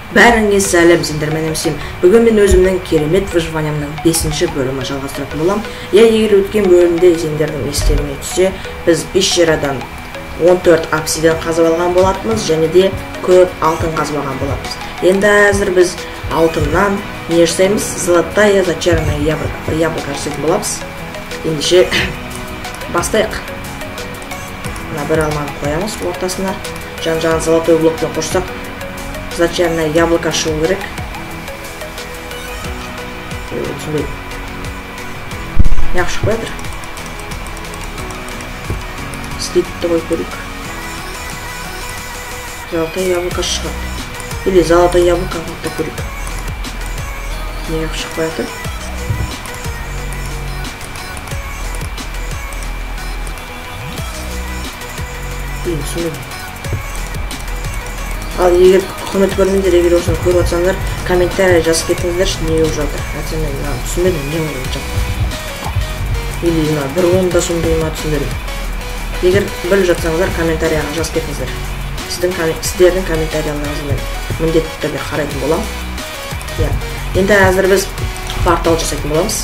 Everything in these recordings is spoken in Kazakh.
Бәріңе сәлем, сендермен МСМ. Бүгін мен өзімнің керемет выживаниямның 5-ші бөлімі жалғастыратын боламын. Я егер өткен бөлімде сендердің естеріңе түссе, біз пещерадан 14 обсидиан қазып алған болатынбыз, және де көп алтын қазып алған болатынбыз. Енді әзір біз алтыннан не жасаймыз? Золотая зачарованная яблоко жасайтын боламыз. Ендеше бастайық. Мына бір алманы қоямыз ортасына. Жан-жағын золотой блокпен қоссақ, зачарованное яблоко шығу керек. Түсінбеймін. Неғып шықпай жатыр? Слитті қойып көрейік. Золотое яблоко шығады. Или золотое яблоко қойып көрейік. Неғып шықпай жатыр? Блин, түсінбеймін. Ал егер құрметті көрермендер, егер осыны көріп отырсаңдар, комментарий жазып кетіңіздерші, не болып жатыр. Әйтсе мен мынаны түсінбедім, не болып жатыр. Или мына бір онда сондай ма, түсінбедім. Егер біліп жатсаңыздар, комментарияға жазып кетіңіздер. Сіздердің комментарияларыңызды мен міндетті түрде қарайтын боламын. Иә. Енді әзір біз портал жасайтын боламыз.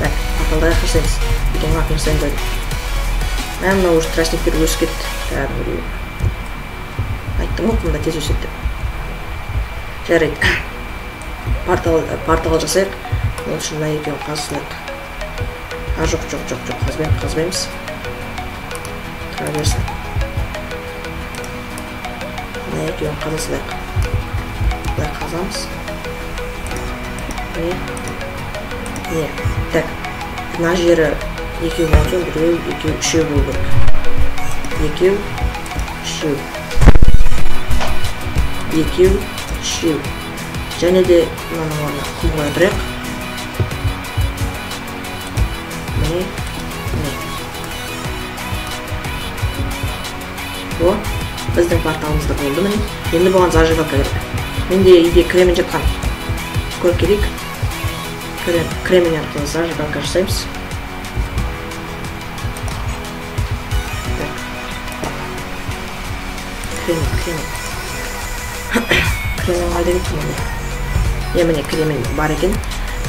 Так, порталды қаяққа жасаймыз? Екен қаяққа жасаймыз дедім. Мә, мынау уже тростниктер өсіп кетті. Кәдімгідей. Айттым ғой, мұнда тез өседі деп. Жарайды. Портал жасайық. Ол үшін мына екеуін қазсақ. А, жоқ, жоқ, жоқ, жоқ, қазбаймыз. Тұра берсін. Мына екеуін қаза салайық. Былай қазамыз. Не? Не? Так. Мына жері екеу болған соң, біреу, екеу, үшеу болу керек. Екеу, үшеу. Екеу, үшеу. Және де мынаның орнына құм қоя тұрайық. Міне, міне. О, біздің порталымызда болды міне. Енді бұған зажигалка керек. Менде үйде кремень жатқан. Көріп келейік. Кремень арқылы зажигалка жасаймыз. Так. Кремень, кремень. Кремень қайда кетті менде? Е, міне кремень бар екен.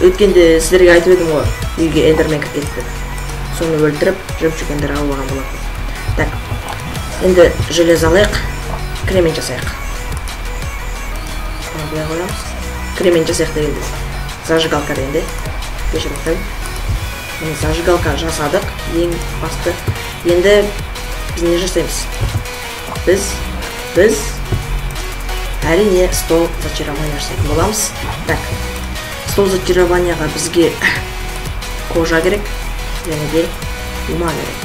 Өткенде сіздерге айтып едім ғой, үйге эндермен кіріп кетті деп. Соны өлтіріп, жемчуг эндер алып алған болатын. Так. Енді железо алайық, кремень жасайық. Бұны былай қоямыз. Кремень жасайық дегенде зажигалка дегенде. Кешірім сұраймын. Міне зажигалка жасадық, ең басты. Енді біз не жасаймыз? Біз әрине стол зачарования жасайтын боламыз. Так, стол зачарованияға бізге кожа керек, және де ума керек.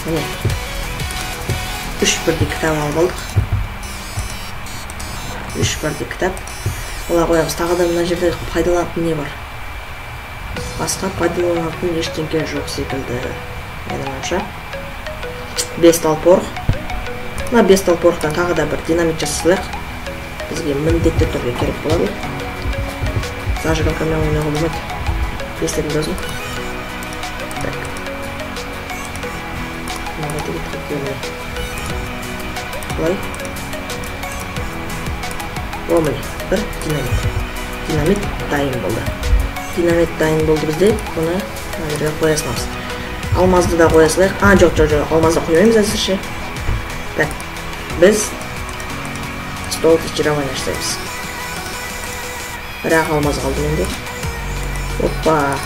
Міне. 3 бірдей кітап алып алдық. 3 бірдей кітап. Олар қоямыз. Тағы да мына жерде пайдаланатын не бар? Басқа пайдаланатын ештеңке жоқ секілді, менің ойымша. 5 тал порох. Мына 5 тал порохтан тағы да бір динамит жасасақ, бізге міндетті түрде керек болады. Зажигалкамен ойнауға болмайды. Естідім досым. Так. Мына қайда кетті міне. Былай. О, міне, бір динамит. Динамит дайын болды. Динамит дайын болды бізде. Бұны мына жерге қоя саламыз. Алмазды да қоя салайық. А, жоқ, жоқ, жоқ, алмазды қоймаймыз әзірше. Так, біз стол зачарования жасаймыз. Бірақ алмаз қалды менде. Опа.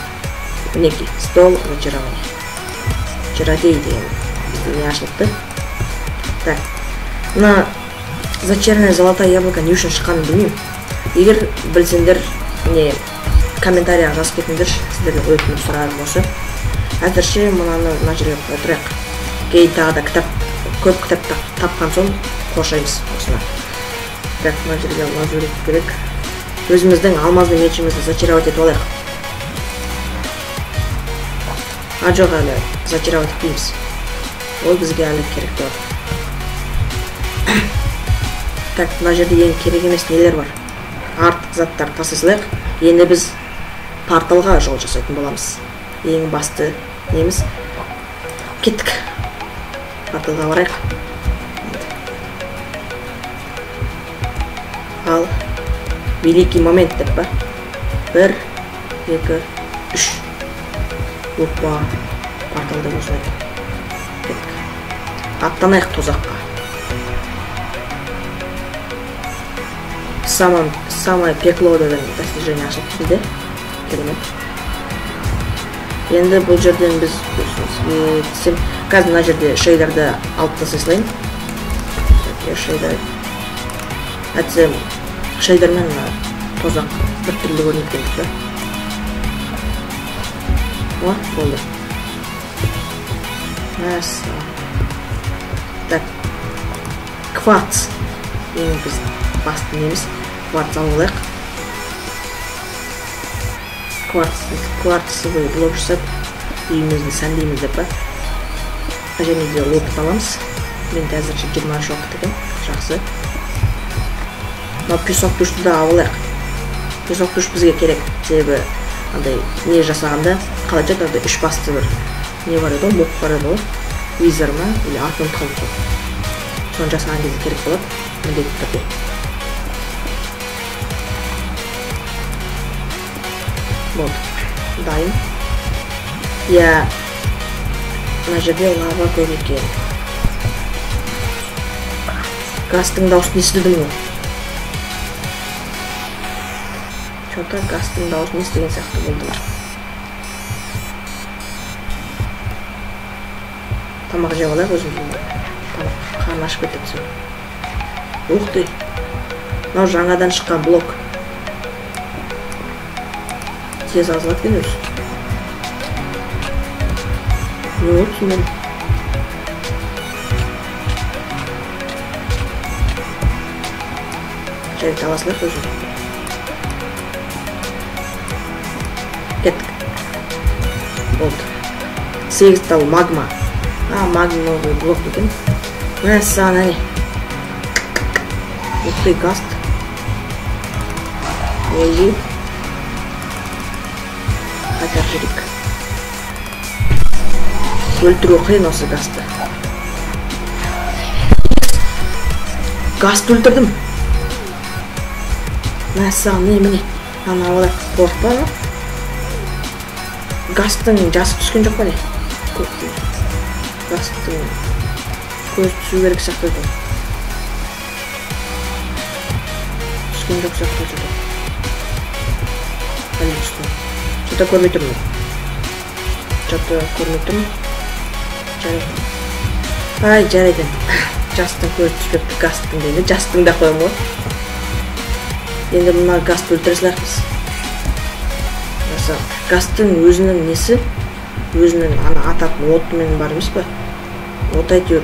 Мінекей, стол зачарования. Чародей деген бізде не ашылыпты. Так. Мына зачарованное золотое яблоко не үшін шыққанын білмеймін. Егер білсеңдер, не комментарияға жазып кетіңдерші, сіздерден өтініп сұрарым осы. Әзірше мынаны мына жерге қоя тұрайық. Кейін тағы да көп кітап тапқан соң қоршаймыз осыны. Так, мына жерге лазурит керек. Өзіміздің алмазды мечімізді зачаровать етіп алайық. А, жоқ, әлі зачаровать етпейміз. Ол бізге әлі керек болады. Так, мына жерде ең керек емес нелер бар? Артық заттар тастай салайық. Енді біз порталға жол жасайтын боламыз. Ең басты неміз. Кеттік. Порталға барайық. Ал великий момент деп па? 1, 2, 3. Опа, порталда осылай. Кеттік. Аттанайық тозаққа. Самое пекло деген достижение ашылды бізде. Керемет. Енді бұл жерден біз қазір мына жерде шейдерді алып тастай салайын. Шейдер. Әйтсе шейдермен тозақ бір түрлі көрінеді екен да. О, болды. Мәссаған. Так. Кварц. Ең біз басты неміз. Кварц алып алайық. Кварцевый блок жасап үйімізді сәндейміз деп па. Және де опыт аламыз. Мен әзірше 23 опыт екен. Жақсы. Мынау песок душты да алып алайық. Песок душ бізге керек. Себебі андай не жасағанда қалай айтады, андай үш басты бір не бар еді ғой, моб бар еді ғой. Визер ма или атын ұмытып қалдым. Соны жасаған кезде керек болады міндетті түрде. Болды. Дайын. Иә, мына жерде лава көп екен. Гастың дауысын естідім ғой. Чё-то гастың дауысын естіген сияқты болды. Тамақ жеп алайық өзіміздің. Тамақ қарны ашып кетті. Ух ты. Мынау жаңадан шыққан блок. Тез азалады екен өзі. Не болды сонда? Жарайды, ала салайық өзі. Кеттік. Болды. 8 тал магма. А, магмовый блок екен. Мәссаған, әне. Ух ты, гаст. Ой. Қайтар жүрейік. Өлтіру қиын осы гасты. Гасты өлтірдім. Мәссаған, міне, міне. Ана алайық. Қорықпа, ма? Гастың жасы түскен жоқ па не? Гастың көзі түсу керек сияқты еді. Түскен жоқ сияқты еді. Әлі түсті. Что-то көрмей тұрмын. Что-то көрмей тұрмын. Жарайды. Ай, жарайды. Жастың көзі түспепті, гастың дейді. Жастың да қоямын ғой. Енді мына гасты өлтіре салайық біз. Гастың өзінің несі, өзінің ана ататын отымен бар емес пе? От әйтеуір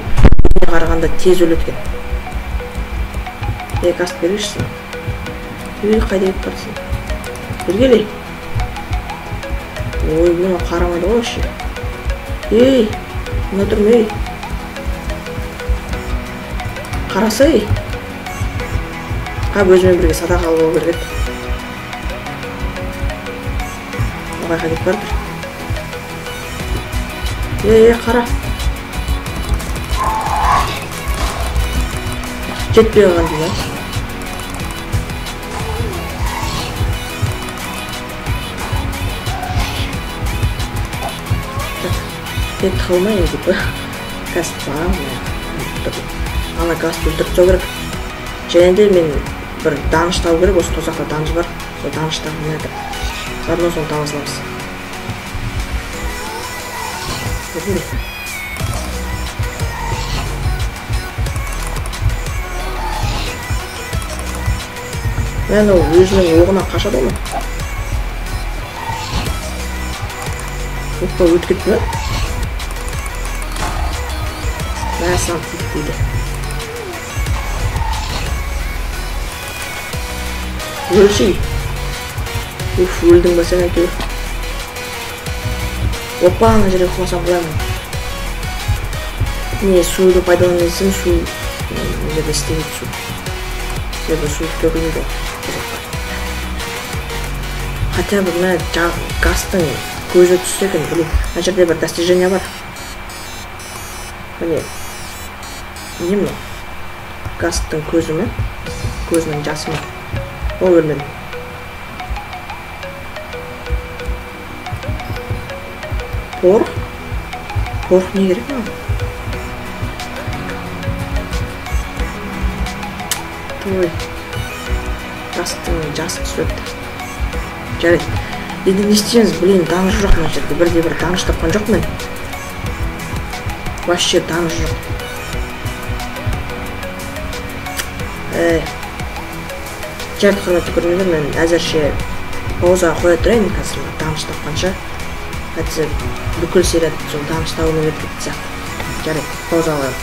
қарағанда тез өледі екен. Ей, гаст бергеші сен. Ей, қайда кетіп барсың? Бергелей. Ой, мынау қарамайды ғой вообще. Ей, мына тұрмын, ей. Қараса, ей. Қап, өзімен бірге садақ алып алу керек еді. Оғайға кетіп бардыр. Ей, ей, қара. Жетпей қалған дейді. Так, тек тығылмай деп. Гаст барамын. Ана гасты өлтіріп тастау керек. Және де мен бір даныш табу керек, осы тозақта даныш бар. Сол даныш табу деп. Заодно соны таба саламыз. Көрдің бе? Мә, ол өзінің оғынан қашады ғой. Опа, өтіп кетті ме? Мә, саған тиді дейді. Өлшей. Уф, өлдің ба сен әйтеуір. Опа, ана жерге құласам құлаймын. Не, суды пайдалана десем, су мына жерде істемейді су. Себебі су төгілмейді ғой. Хотя бы мына гастың көзі түссе екен, блин. Мына жерде бір достижение бар. Міне. Не мынау? Гастың көзі ме? Көзінің жасы ма? Ол өлмеді. Порох? Порох не керек маған? Той. Жастың жасы түсіп өтті. Жарайды. Енді не істейміз? Блин, данж жоқ мына жерде. Бірде бір данж тапқан жоқ мен. Вообще данж жоқ. Жарайды, құрметті көрермендер, мен әзірше паузаға қоя тұрайын қазір данж тапқанша. Әйтсе бүкіл серия сол данж табумен өтіп кетті сияқты. Жарайды, паузаға қоямын.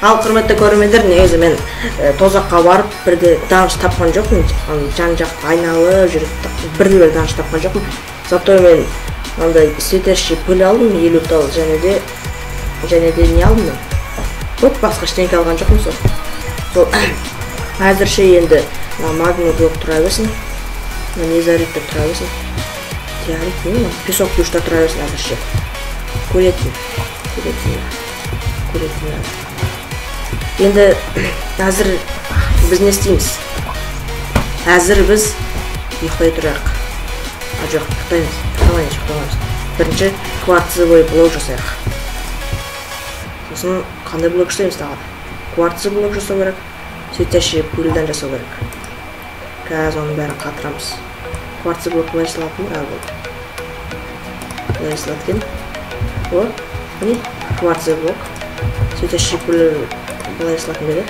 Ал құрметті көрермендер, негізі мен тозаққа барып бірде данж тапқан жоқпын. Жан жақты айналып жүріп бірде бір данж тапқан жоқпын. Зато мен андай светящий пыль алдым, 50 тал, және де не алдым мен? Көп басқа ештеңе алған жоқпын сол. Сол әзірше енді магма блок тұра берсін, незарит тұра берсін, теорит не мынау, песок душта тұра берсін әзірше. Көретін. Енді әзір біз не істейміз? Әзір біз ұйықтай тұрайық. А жоқ, ұйықтаймыз. Бірінші кварцевый блок жасайық. Сосын қандай блок жасаймыз тағы да? Кварцевый блок жасау керек, светящий пыльдан жасау керек. Қазір оның бәрін қатырамыз. Кварцевый блок былай жасалатын ба? Болды. Былай жасалады екен. О, міне кварцевый блок. Светящий пыль былай жасалатын беді.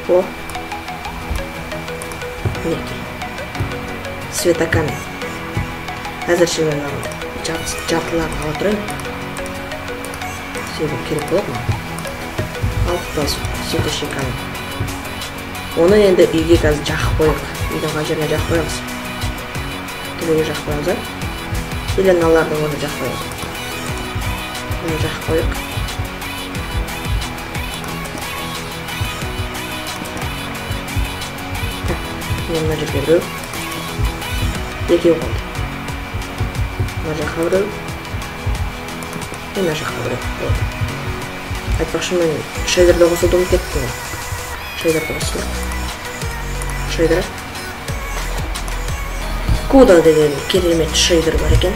О, мінекей. Светокамень. Әзірше мен жартыларын ала тұрайын. Себебі керек болады маған. Алып та светящий камень. Оны енді үйге қазір жағып қояйық. Үйдің қай жеріне жағып қоямыз? Төбеге жағып қоямыз, а? Или мыналардың орнына жағып қоямыз. Оны жағып қояйық. Так, мына жерге біреу. Екеу қалды. Мына жаққа біреу. Мына жаққа біреу. Болды. Айтпақшы, мен шейдерді қосуды ұмытып кеттім ғой. Шейдерді қосылық. Шейдер. Куда деген керемет шейдер бар екен.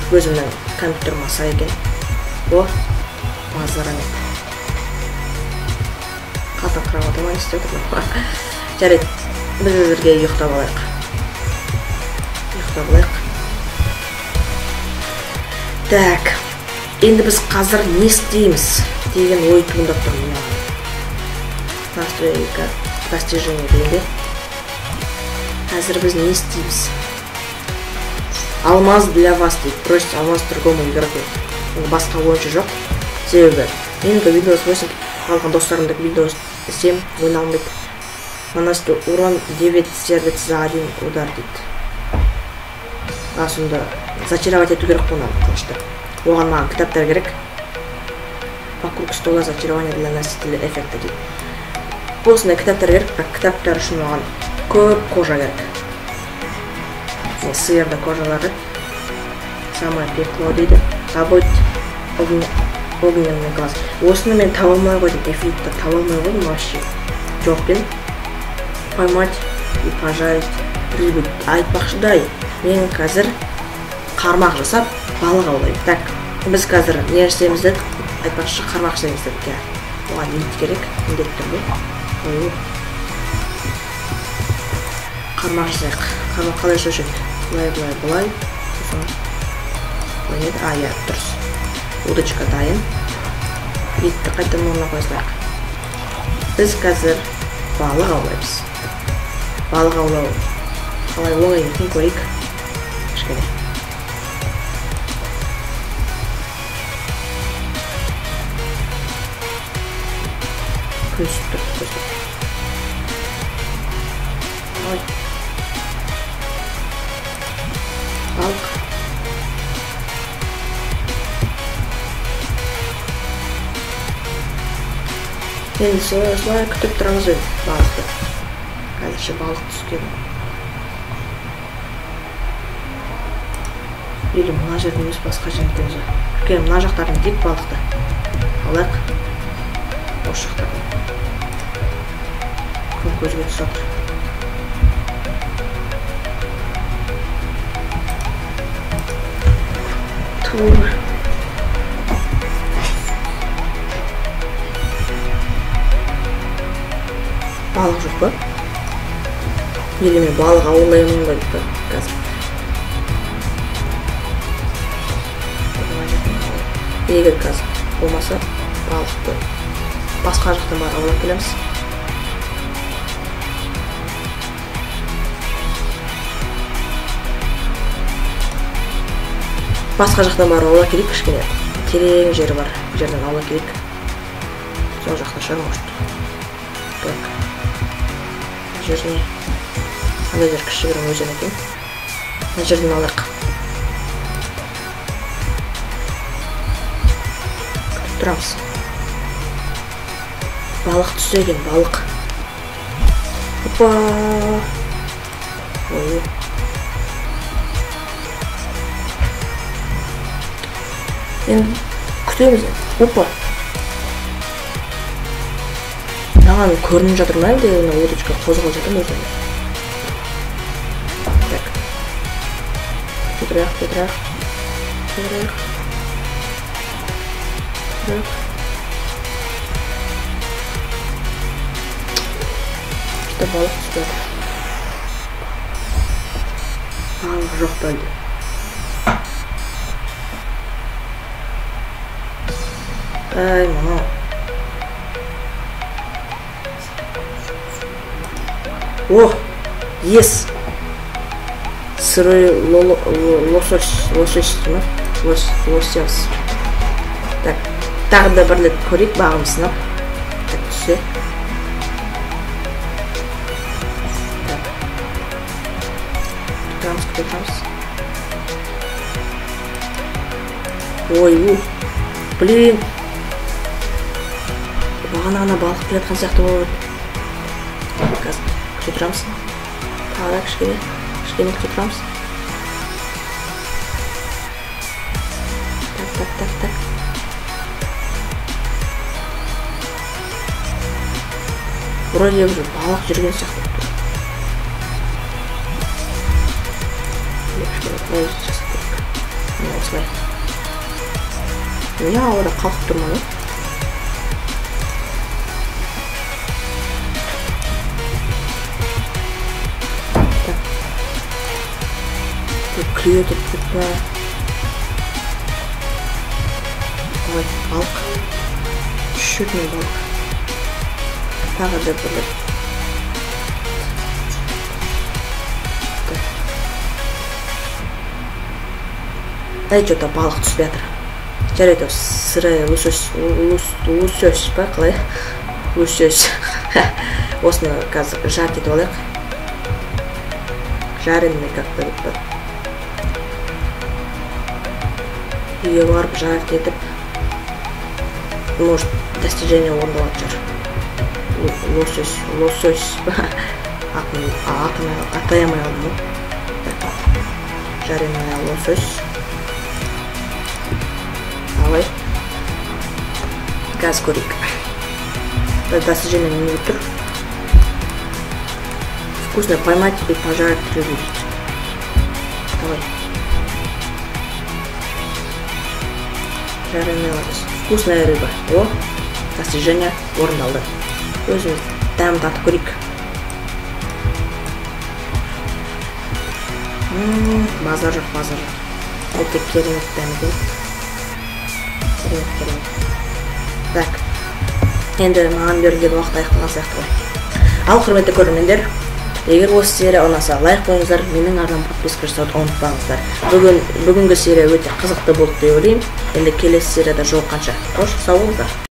Өзімнің компьютеріме сай екен. О, базар емес. Қатыңқырап отырмай істеп отырмын. Жарайды, біз әзірге ұйықтап алайық. Ұйықтап алайық. Так, енді біз қазір не істейміз деген ой туындап тұр маған. Настройка достижение дегенде. Қазір біз не істейміз? Алмаз для вас дейді. Просит алмаз другому игроку. Басқа ойыншы жоқ. Себебі менікі Windows 8, қалған достарымдікі Windows 7 ойналмайды. Наносит урон 9 сердец за 1 удар дейді. А сонда зачаровать ету керек қой мынаны қылышты. Оған маған кітаптар керек. Вокруг стола зачарование для носителя эффекта дейді. Осындай кітаптар керек, бірақ кітаптар үшін маған көп кожа керек. Сиырда кожалары. Самое пекло дейді. Добыть огненный глаз. Осыны мен таба алмай қойдым. Эффектті таба алмай қойдым вообще. Жоқ пен. Поймать и пожарить рыбу. Айтпақшыдай, мен қазір қармақ жасап балық аулаймын. Так, біз қазір не жасаймыз дедік? Айтпақшы, қармақ жасаймыз дедік. Иә. Оған ит керек, міндетті түрде. Қармақ жасайық. Қармақ қалай жасаушы еді? Былай, былай, былай. Сосын былай еді. А, иә, дұрыс. Удочка дайын. Итті қайтадан орнына қоя салайық. Біз қазір балық аулаймыз. Балық аулау қалай оңай екенін көрейік. Кішкене. Күн түсіп тұр, көзге. Ой. Балық. Енді солай күтіп тұрамыз енді балықты. Қазірше балық түскен. Или мына жерден емес, басқа жерден өзі. Үлкен мына жақтардан тек балықты алайық. Осы жақтардан. Күн көзге түсіп жатыр. Ту. Балық жоқ па? Или мен балық аулаймын ба деп па қазір. Егер қазір болмаса балықты басқа жақтан барып аулап келеміз. Басқа жақтан барып аулап келейік, кішкене терең жері бар жерден аулап келейік. Сол жақта шығар, может. Так. Мына жер не? Ана жер кішігірім өзен екен. Мына жерден алайық. Күтіп тұрамыз. Балық түссе екен, балық. Опа! Ой. Енді күтеміз. Опа! Маған көрініп жатыр ма әлде мына удочка қозғалып жатыр ма өзі? Так. Күте тұрайық, күте тұрайық. Күте тұрайық. Что балық түсіп жатыр. Балық жоқ па әлде? Ай, мынау. О, ес! Сырой лосось, лосось, лосось. Так, тағы да бір рет көрейік бағым сынап. Так, түссе. Так. Күтеміз, күтеміз. Ой, у. Блин. Бағана ғана балық келе жатқан сияқты болып. Қазір күте тұрамыз. Тағы да кішкене, кішкене күте тұрамыз. Так, так, так, так. Вроде уже балық жүрген сияқты болып тұр. Кішкене былай жасап көрейік. Міне осылай. Міне ауада қалқып тұр ма? Клюет деп па? Ой, балық. Шүтный балық. Тағы да бір рет. Ай, что-то балық түспей жатыр. Жарайды, сыры лосось, лосось па қалай? Лосось. Осыны қазір жарить етіп алайық. Жареный как-то деп па. Үйге барып жарить етіп, может, достижение орындалатын шығар. Лосось, лосось. Атын атай алмай қалдым ғой. Жареный лосось. Давай. Қазір көрейік. Достижение не деп тұр? Вкусно поймать и пожарить рыбу. Давай. Жареный лосось. Вкусная рыба. О, достижение орындалды. Өзіміз дәм татып көрейік. Базар жоқ, базар жоқ. Өте керемет дәм екен. Керемет, керемет. Так. Енді маған берілген уақыт аяқталған сияқты ғой. Ал, құрметті көрермендер, егер осы серия ұнаса, лайк қойыңыздар, менің арнама подписка жасауды ұмытпаңыздар. Бүгінгі серия өте қызықты болды деп ойлаймын. Енді келесі серияда жолыққанша. Қош, сау болыңыздар.